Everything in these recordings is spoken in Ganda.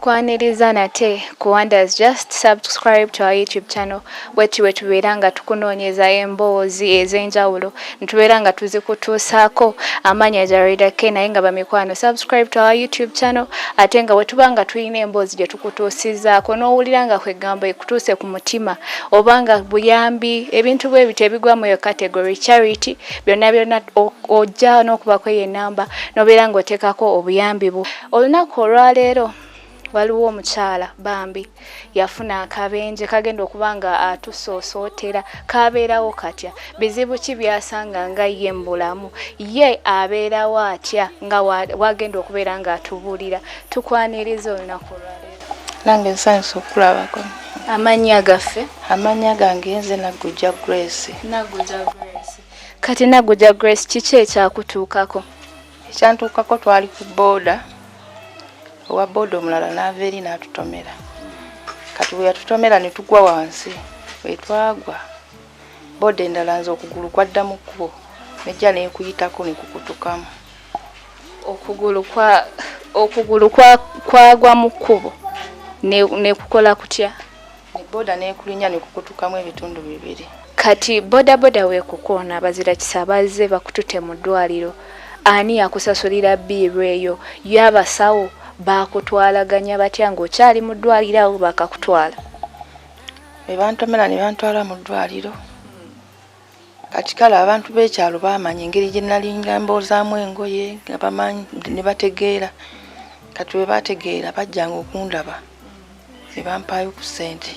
Kwaniriza nate ku Wonders, just subscribe to our YouTube channel, bweti bwe tubeera nga tukunoonyeza emboozi ez'enjawulo, nitubeera nga tuzikutuusaako. Amanya Jarida K, naye nga bamikwano, subscribe to our YouTube channel. Ate nga bwe tuba nga tulina emboozi gye tukutuusizaako n'owulira nga kwegamba ekutuuse ku mutima, oba nga buyambi, ebintu bwe bityo ebigwa mu eyo category, charity, byonna byonna, ojja n'okubako eyo enamba n'obeera ng'oteekako obuyambi bwo. Olunaku olwaleero waliwo omukyala bambi yafuna akabenje, kagenda okuba nga atusoosootera kabeerawo katya, bizibu ki byasanga nga ye mu bulamu, ye abeerawo atya nga wagenda okubeera nga atubuulira. Tukwaniriza olunaku olwaleero. Nange nsanyusa okulabako. Amannya gaffe? Amannya gange nze Naggujja Grace. Naggujja Grace. Kati Naggujja Grace, kiki ekyakutuukako? Ekyantuukako, twali ku booda, owa booda omulala n'ava eri n'atutomera. Kati bwe yatutomera ne tugwa wansi. Bwe twagwa, booda endala, nze okugulu kwadda mu kkubo, nejja nekuyitako nekukutukamu. Okugulu kwagwa mu kkubo nekukola kutya? Ne booda nekulinya nekukutukamu ebitundu bibiri. Kati bodaboda weekukoona, abazira kisa bazze bakutute mu ddwaliro, ani yakusasulira bill eyo? Yo abasawo bakutwalaganya batya ng'okyali mu ddwaliro awo bakakutwala? Bwe bantomera ne bantwala mu ddwaliro, kati kale abantu b'ekyalo baamanya engeri gye nalinga mboozaamu engoye, nga bamanyi ne bategeera. Kati bwe bategeera, bajjanga okundaba ne bampaayo ku ssente.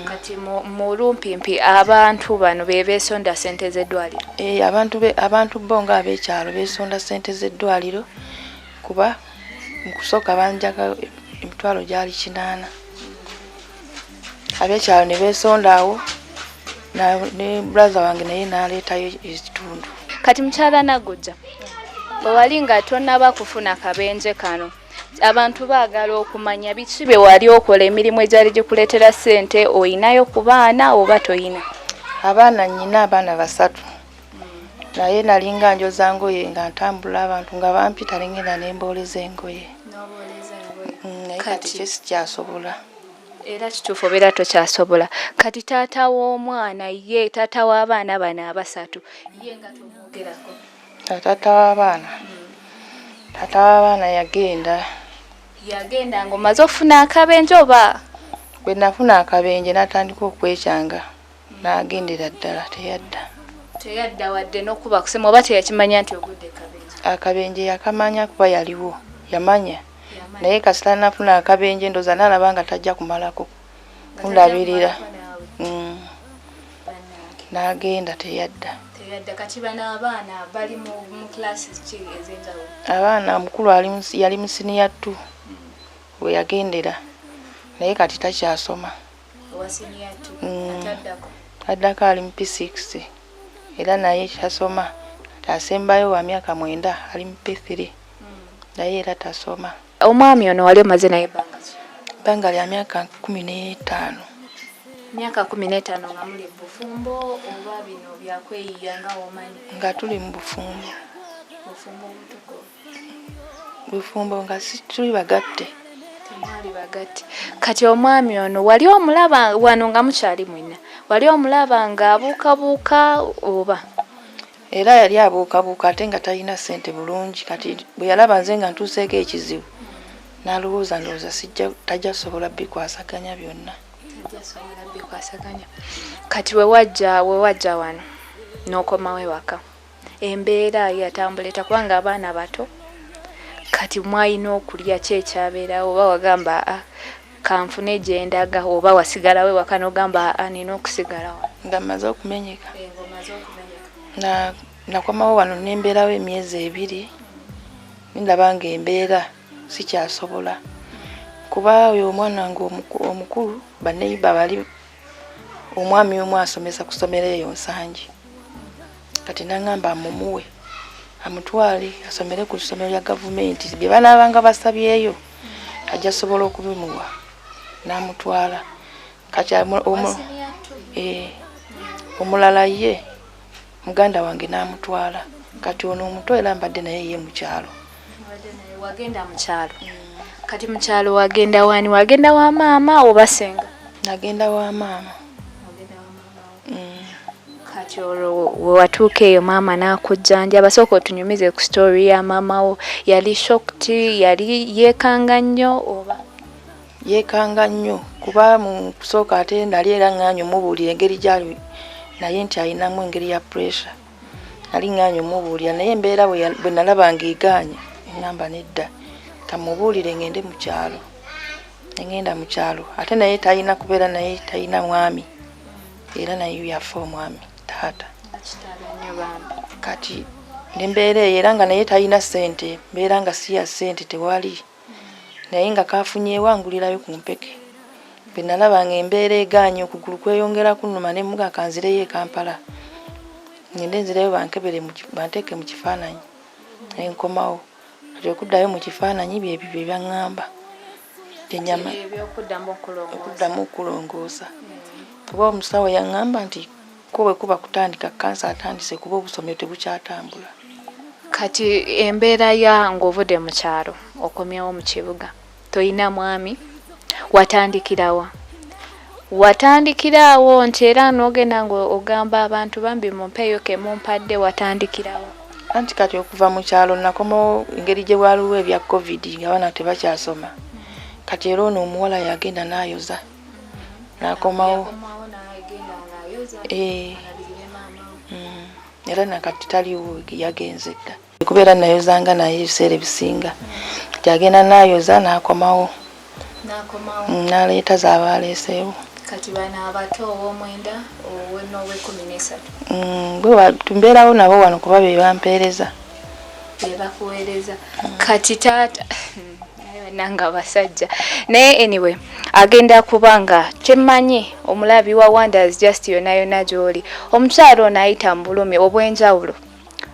Kati mu lumpimpi abantu bano be beesonda ssente z'eddwaliro? Eh, abantu bo nga ab'ekyalo beesonda ssente z'eddwaliro, kuba mu kusooka banjaga emitwalo gyali 800. Ab'ekyalo ne beesonda awo, ne brother wange naye n'aleetayo ekitundu. Kati mukyala Nagujja, bwe wali nga tonnaba kufuna kabenje kano, abantu baagala okumanya biki bye wali okola, emirimu egyali gikuleetera ssente. Oyinayo ku baana oba toyina? Abaana nnyina, abaana basatu, naye nalinga njoza ngoye, nga ntambula, abantu nga bampita nengenda nembooleza engoye. Naye kati kye sikyasobola. Era kituufu, obeera tokyasobola. Kati taata w'omwana ye, taata w'abaana bano abasatu ye, nga tomwogerako? Taata w'abaana yagenda. Yagenda ng'omaze okufuna akabenje oba? Bwe nafuna akabenje n'atandika okwekyanga, n'agendera ddala, teyadda. Teyadda wadde n'okuba kusema, oba teyakimanya nti ogudde kabenje? Akabenje yakamanya, kuba yaliwo, yamanya, naye kasita nafuna akabenje, ndooza nalaba nga tajja kumalako kundabirira. N'agenda, teyadda. Teyadda. Kati bano abaana bali mu classes ki ez'enjawulo? Abaana, omukulu yali mu senior two we yagendera, naye kati takyasoma. Owa senior two? Ataddako? Addako ali mu P6, era naye tasoma. Kati asembayo wa myaka 9, ali mu P3, naye era tasoma. Omwami ono wali omaze naye ebbanga ki? Ebbanga lya myaka 15. Myaka 15 nga muli mu bufumbo, oba bino byakweyiya nga womanyi? Nga tuli mu bufumbo. Bufumbo obutukuvu? Bufumbo nga si tuli bagatte. Temwali bagatte. Kati omwami ono wali omulaba wano nga mukyali mwina, wali omulaba nga abuukabuuka oba? Era yali abuukabuuka, ate nga talina ssente bulungi. Kati bwe yalaba nze nga ntuuseeko ekizibu, n'alowooza, ndowooza sijja, tajja kusobola bikwasaganya byonna. Tajja bikwasaganya. Kati wewajja wano n'okomawo ewaka, embeera yatambula etya? Kubanga abaana bato, kati mwalina okulya, ki ekyabeerawo? Oba wagamba, "Aa, kanfune gyendaga," oba wasigalawo ewaka n'ogamba, "Aa, nina okusigala wano"? Nga mmaze okumenyeka? Eh, ng'omaze okumenyeka. Nakomawo wano nembeerawo emyezi 2, nindaba nga embeera sikyasobola, kuba oyo omwana wange omukulu, baneiba bali, omwami omu asomesa ku ssomero eyo Nsangi. Kati naŋŋamba mumuwe amutwale asomere ku ssomero lya gavumenti, bye banaabanga basabyeyo ajja sobola okubimuwa. N'amutwala. Kati eh, omulala ye muganda wange n'amutwala. Kati ono omuto era mbadde naye ye mu kyalo. Wagenda mu kyalo. Kati mukyalo wagenda wani? Wagenda wa maama oba senga? Nagenda wa maama. Kati olwo wewatuuka eyo maama n'akujjanjaba, sooka otunyumize ku story ya maama wo. Yali shocked, yali yeekanga nnyo oba? Yeekanga nnyo, kuba mu kusooka ate nali era ŋŋaanye omubuulira engeri gyali naye nti alinamu engeri ya pressure. Nali ŋŋaanye omubuulira, naye embeera bwe nalaba ng'egaanye, eŋŋamba nedda, kamubuulire ŋŋende mu kyalo. Ne ŋŋenda mu kyalo, ate naye talina kubeera, naye talina mwami, era naye yafa omwami taata. Kati nembeera eyo, era nga naye talina ssente, mbeera nga si ya ssente tewali, naye nga kafunyeewo angulirayo ku mpeke. Bwe nalaba nga embeera egaanye, okugulu kweyongera kunnuma, ne mugamba kanzireyo e Kampala, ngende nzireyo bankebere, banteeke mu kifaananyi, ne nkomawo. Kati okuddayo mu kifaananyi byebyo bye baŋŋamba enyama okuddamu okulongoosa, kuba omusawo yaŋŋamba nti ko bwe kuba kutandika kansa atandise, kuba obusomyo tebukyatambula. Kati embeera ya ng'ovudde mu kyalo okomyewo mu kibuga, toyina mwami, watandikirawa? Watandikiraawo nti era n'ogenda ng'ogamba abantu bambi mumpeeyo ke mumpadde, watandikirawo? Anti kati okuva mu kyalo nakomawo engeri gye waaliwo ebya COVID nga abaana tebakyasoma. Kati era ono omuwala yagenda n'ayoza n'akomawo, era nakati taliwo, yagenze dda. Kubeera nayozanga naye ebiseera ebisinga, kati agenda n'ayoza n'akomawo n'aleeta z'aba aleeseewo. Kati bano abato, ow'omwenda n'ow'e13? Mbeerawo nabo wano kuba be bampeereza. Be bakuweereza. Kati taata nanga basajja, naye anyway agenda kuba nga kyemmanyi omulabi wa Wonders Just yonna yonna gy'oli, omukyalo ono ayita mu bulumi obw'enjawulo,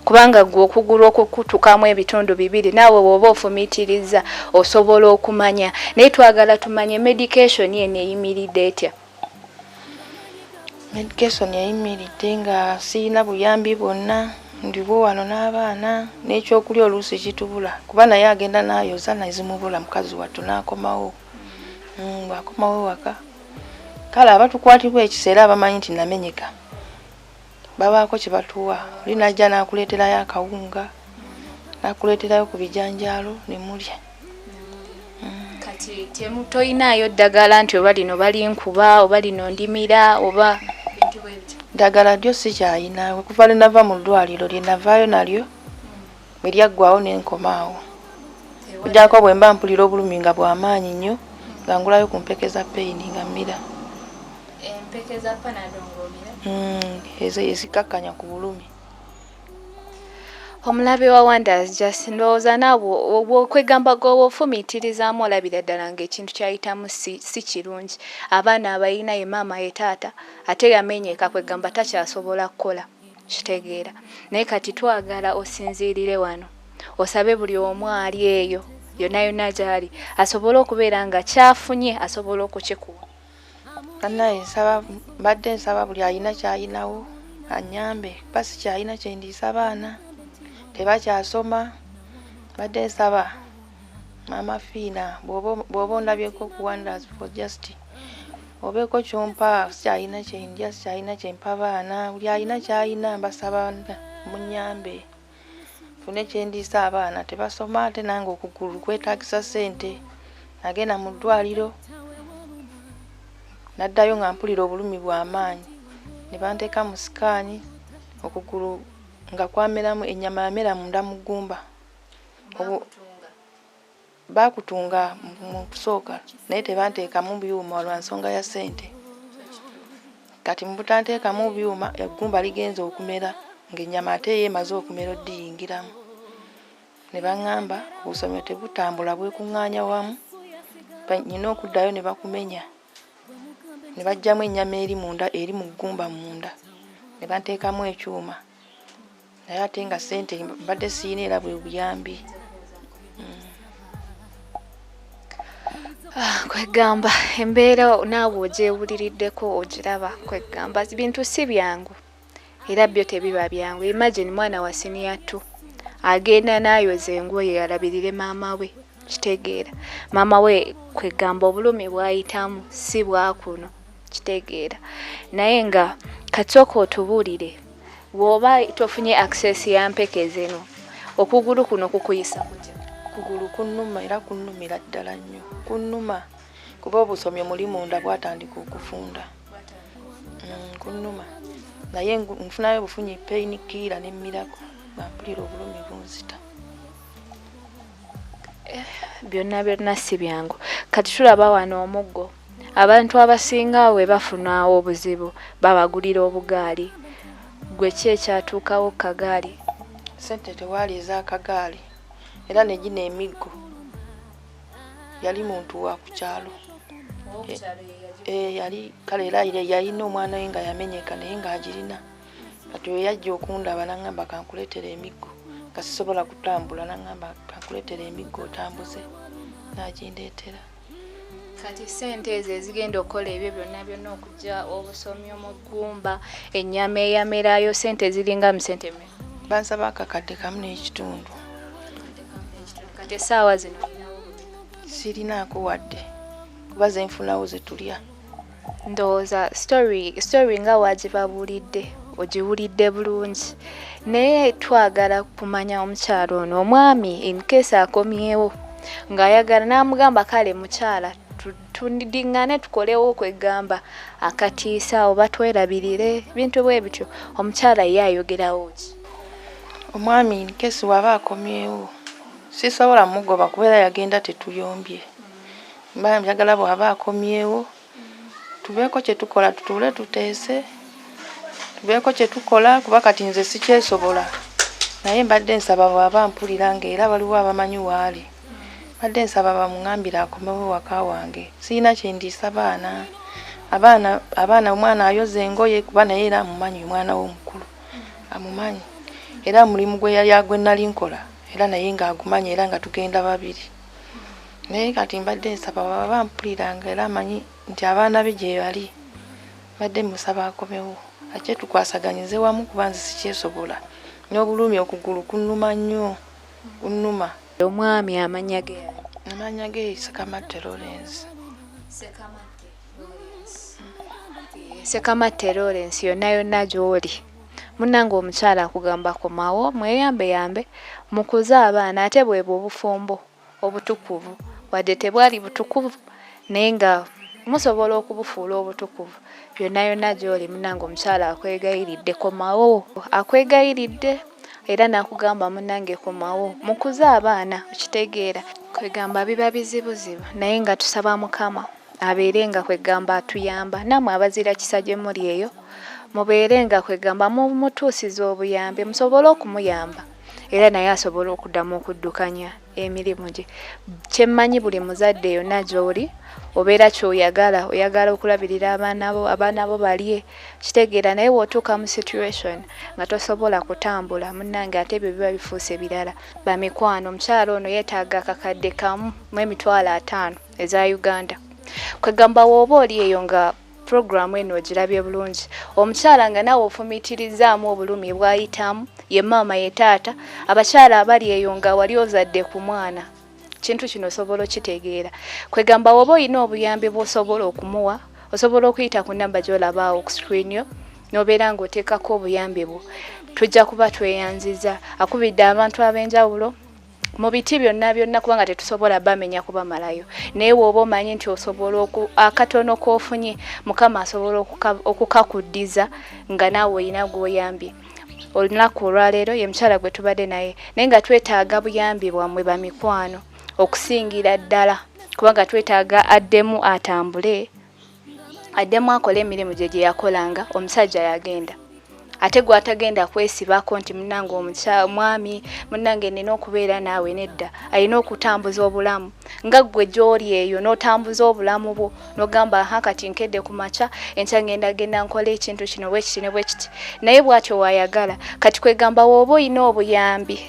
kubanga gwe okugulu okukutukamu ebitundu bibiri, naawe bw'oba ofumiitiriza osobola okumanya. Naye twagala tumanye medication eno eyimiridde etya? Medication eyimiridde nga siyina buyambi bwonna, ndiwo wano n'abaana, n'ekyokulya oluusi kitubula, kuba naye agenda n'ayoza nezimubula, mukazi wattu n'akomawo. Bw'akomawo ewaka, kale abatukwatibwa ekisa era abamanyi nti namenyeka babaako kye batuwa. Oli najja n'akuleeterayo akawunga, n'akuleeterayo ku bijanjaalo ne mulya. Kati toyinaayo ddagala nti oba lino balinkuba oba lino ndimira oba bintu bwe bityo? Ddagala lyo sikyayina okuva lwe nava mu ddwaliro, lye navaayo nalyo bwe lyaggwawo ne nkomaawo, okuggyako bwe mba mpulira obulumi nga bw'amaanyi nnyo, nga ngulayo ku mpeke za pain nga mmira. Empeke za Panado ng'omira? Ezo ezikakkanya ku bulumi. Omulabe wa Wonders Just, ndowooza naawe okwegamba gwe ofumiitirizaamu olabira ddala ng'ekintu kyayitamu si kirungi. Abaana abalina, ye maama ye taata, ate yamenyeka, kwegamba takyasobola kukola, kitegeera. Naye kati twagala osinziirire wano osabe buli omu ali eyo yonna yonna gy'ali asobole okubeera nga kyafunye asobola okukikuwa. Bannaye, nsaba, mbadde nsaba buli alina kyayinawo anyambe, kuba sikyalina kyendiisa baana, tebakyasoma. Mbadde nsaba Maama Fiina, bw'oba ondabyeko ku Wonders for Just, obeeko kyompa, sikyalina kyendya, sikyalina kyempa baana. Buli alina kyayina mbasaba munyambe nfune kyendiisa abaana, tebasoma, ate nange okugulu kwetaagisa ssente. Nagenda mu ddwaliro, naddayo nga mpulira obulumi bw'amaanyi, ne banteeka mu scan, okugulu nga kwameramu ennyama, yamera munda mu ggumba. Baakutunga mu kusooka, naye tebanteekamu byuma lwa nsonga ya ssente. Kati mu butanteekamu byuma, eggumba ligenze okumera ng'ennyama ate yo emaze okumera oddiyingiramu, ne baŋŋamba obusomyo tebutambula, bwekuŋŋaanya wamu, nnina okuddayo ne bakumenya ne baggyamu ennyama eri munda, eri mu ggumba munda, ne banteekamu ekyuma, naye ate nga ssente mbadde siyina, era bwe buyambi. Kwegamba embeera naawe ogyewuliriddeko, ogiraba, kwegamba bintu si byangu, era byo tebiba byangu. Imagine mwana wa senior 2 agenda n'ayoza engoye alabirire maama we. Kitegeera, maama we kwegamba obulumi bwayitamu si bwakuno, kitegeera. Naye nga katsooka otubuulire, bw'oba tofunye access ya mpeke zino, okugulu kuno kukuyisa kutya? Kugulu kunnuma, era kunnumira ddala nnyo, kunnuma kuba obusomyo muli munda bwatandika okufunda. Kunnuma, naye nfunayo bufunyi pain killer nemmirako nga mpulira obulumi bunzita. Byonna byonna si byangu. Kati tulaba wano omuggo, abantu abasinga we bafuna obuzibu babagulira obugaali. Gwe ki ekyatuukawo kagaali? Sente tewaali ez'akagaali, era negino emiggo yali muntu wa ku kyalo. Yali kale era yalina omwana we nga yamenyeka, naye ng'agirina. Kati oyo yajja okundaba naŋŋamba kankuleetera emiggo, nga sisobola kutambula, naŋŋamba kankuleetera emiggo otambuze, n'agindeetera. Kati sente ezo ezigenda okukola ebyo byonna byonna, okujja obusomyo mu ggumba, ennyama eyamerayo, sente ziringa mu sente mmeka? Bansaba 1.5. Kati essaawa zino olinawo bumeka? Sirinaako wadde, kuba zenfunawo zetulya. Ndowooza story nga wagibabuulidde, ogiwulidde bulungi, naye twagala kumanya omukyala ono, omwami in case akomyewo ng'ayagala n'amugamba, kale mukyala, tudiŋŋane tukolewo okwegamba akatiisa oba twerabirire bintu bwe bityo, omukyala ye ayogerawo ki? Omwami in case waba akomyewo, sisobola mugoba kubeera yagenda tetuyombye. Mba njagala bw'aba akomyewo tubeeko kye tukola, tutuule tuteese, tubeeko kye tukola, kuba kati nze sikyesobola. Naye mbadde nsaba bw'aba mpulira ng'era waliwo abamanyi waali, mbadde nsaba bamuŋŋambire akomewo waka wange. Sirina kyendiisa baana. Abaana omwana ayoza engoye, kuba naye era amumanyi, omwana we omukulu amumanyi, era omulimu gwe yali gwe nali nkola era naye ng'agumanyi, era nga tugenda babiri. Naye kati mbadde nsaba bw'aba mpulira nga era amanyi nti abaana be gye bali, mbadde musaba akomewo ate tukwasaganyize wamu, kuba nze sikyesobola n'obulumi, okugulu kunnuma nnyo, kunnuma. Omwami amannya ge ani? Amannya ge Sekamatte Lawrence. Sekamatte Lawrence. Sekamatte Lawrence, yonna yonna gy'oli, munnange, omukyala akugamba komawo mweyambeyambe mukuze abaana, ate bwebwo obufumbo obutukuvu. Wadde tebwali butukuvu, naye nga musobola okubufuula obutukuvu. Yonna yonna gy'oli, munnange, omukyala akwegayiridde komawo, akwegayiridde era n'akugamba munnange komawo mukuze abaana. Okitegeera, kwegamba biba bizibuzibu, naye nga tusaba Mukama abeere nga kwegamba atuyamba. Nammwe abazira kisa gye muli eyo, mubeere nga kwegamba mumutuusiza obuyambi musobole okumuyamba, era naye asobole okuddamu okuddukanya emirimu gye. Kyemmanyi, buli muzadde yonna gy'oli obeera kyoyagala, oyagala okulabirira abaana bo, abaana bo balye, kitegeera. Naye bw'otuuka mu situation nga tosobola kutambula, munnange, ate ebyo biba bifuuse birala. Bamikwano, omukyala ono yeetaaga 1,050,000 eza Uganda. Kwegamba w'oba oli eyo nga puroguramu eno ogirabye bulungi, omukyala nga naawe ofumiitirizaamu obulumi bw'ayitamu, ye maama, ye taata, abakyala abali eyo nga wali ozadde ku mwana, kintu kino osobola okitegeera. Kwegamba woba olina obuyambi bw'osobola okumuwa, osobola okuyita ku namba gy'olaba awo ku screen yo n'obeera ng'oteekako obuyambi bwo, tujja kuba tweyanziza. Akubidde abantu ab'enjawulo mu biti byonna byonna, kubanga tetusobola bamenya kubamalayo, naye bw'oba omanyi nti osobola akatono k'ofunye, Mukama asobola okukakuddiza nga naawe olina gw'oyambye. Olunaku olwaleero ye mukyala gwe tubadde naye, naye nga twetaaga buyambi bwammwe bamikwano okusingira ddala, kubanga twetaaga addemu atambule, addemu akole emirimu gye gye yakolanga. Omusajja yagenda, ate gwatagenda kwesibako nti munange omwami, munange nina okubeera naawe, nedda. Alina okutambuza obulamu nga ggwe gy'oli eyo n'otambuza obulamu bwo n'ogamba, aha, kati nkedde ku makya, enkya ngenda genda nkola ekintu kino bwe kiti ne bwe kiti, naye bw'atyo waayagala. Kati kwegamba w'oba olina obuyambi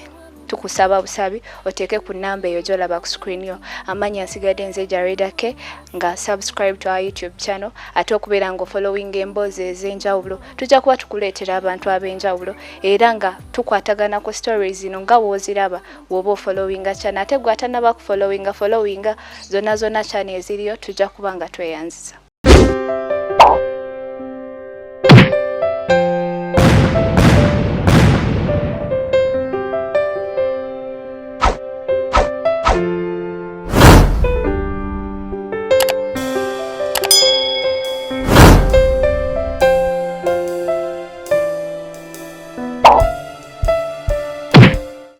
Tukusaba busabi oteeke ku namba eyo gy'olaba ku screen yo. Amannya nsigadde nze Jarida K, nga subscribe to our YouTube channel, ate okubeera nga ofollowing emboozi ez'enjawulo. Tujja kuba tukuleetera abantu ab'enjawulo era nga tukwatagana ku stories zino nga w'oziraba bw'oba ofollowinga channel. Ate gwe atannaba kufollowinga, followinga zonna zonna channel eziriyo. Tujja kuba nga tweyanziza.